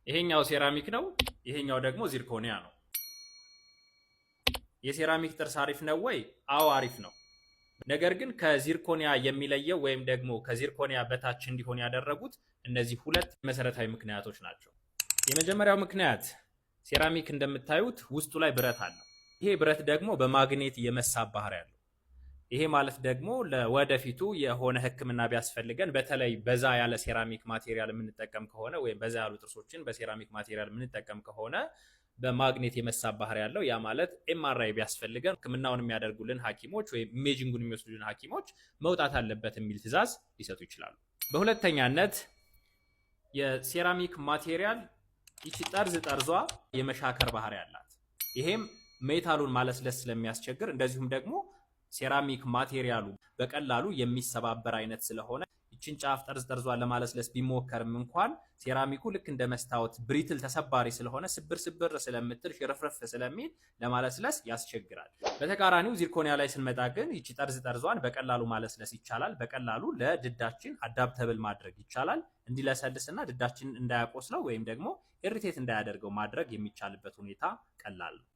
ይሄኛው ሴራሚክ ነው፣ ይሄኛው ደግሞ zirconia ነው። የሴራሚክ ጥርስ አሪፍ ነው ወይ? አዎ፣ አሪፍ ነው። ነገር ግን ከ zirconia የሚለየው ወይም ደግሞ ከ zirconia በታች እንዲሆን ያደረጉት እነዚህ ሁለት መሰረታዊ ምክንያቶች ናቸው። የመጀመሪያው ምክንያት ሴራሚክ እንደምታዩት ውስጡ ላይ ብረት አለው። ይሄ ብረት ደግሞ በማግኔት የመሳብ ባህሪ ያለው። ይሄ ማለት ደግሞ ለወደፊቱ የሆነ ሕክምና ቢያስፈልገን፣ በተለይ በዛ ያለ ሴራሚክ material የምንጠቀም ከሆነ ወይም በዛ ያሉ ጥርሶችን በ ceramic material የምንጠቀም ከሆነ በማግኔት የመሳብ ባህሪ ያለው፣ ያ ማለት MRI ቢያስፈልገን ሕክምናውን የሚያደርጉልን ሐኪሞች ወይም imaging ኡን የሚወስዱልን ሐኪሞች መውጣት አለበት የሚል ትዕዛዝ ሊሰጡ ይችላሉ። በሁለተኛነት የ ceramic material ይቺ ጠርዝ ጠርዟ የመሻከር ባህሪ አላት። ይሄም metal ኡን ማለስለስ ስለሚያስቸግር፣ እንደዚሁም ደግሞ ceramic material ኡ በቀላሉ የሚሰባበር አይነት ስለሆነ፣ ይችን ጫፍ ጠርዝ ጠርዟን ለማለስለስ ቢሞከርም እንኳን ሴራሚኩ ልክ እንደ መስታወት brittle፣ ተሰባሪ ስለሆነ፣ ስብር ስብር ስለምትል፣ ሽርፍርፍ ስለሚል ለማለስለስ ያስቸግራል። በተቃራኒው zirconia ላይ ስንመጣ ግን ይቺ ጠርዝ ጠርዟን በቀላሉ ማለስለስ ይቻላል። በቀላሉ ለድዳችን adaptable ማድረግ ይቻላል። እንዲለሰልስና ድዳችንን እንዳያቆስለው ወይም ደግሞ irritate እንዳያደርገው ማድረግ የሚቻልበት ሁኔታ ቀላል ነው።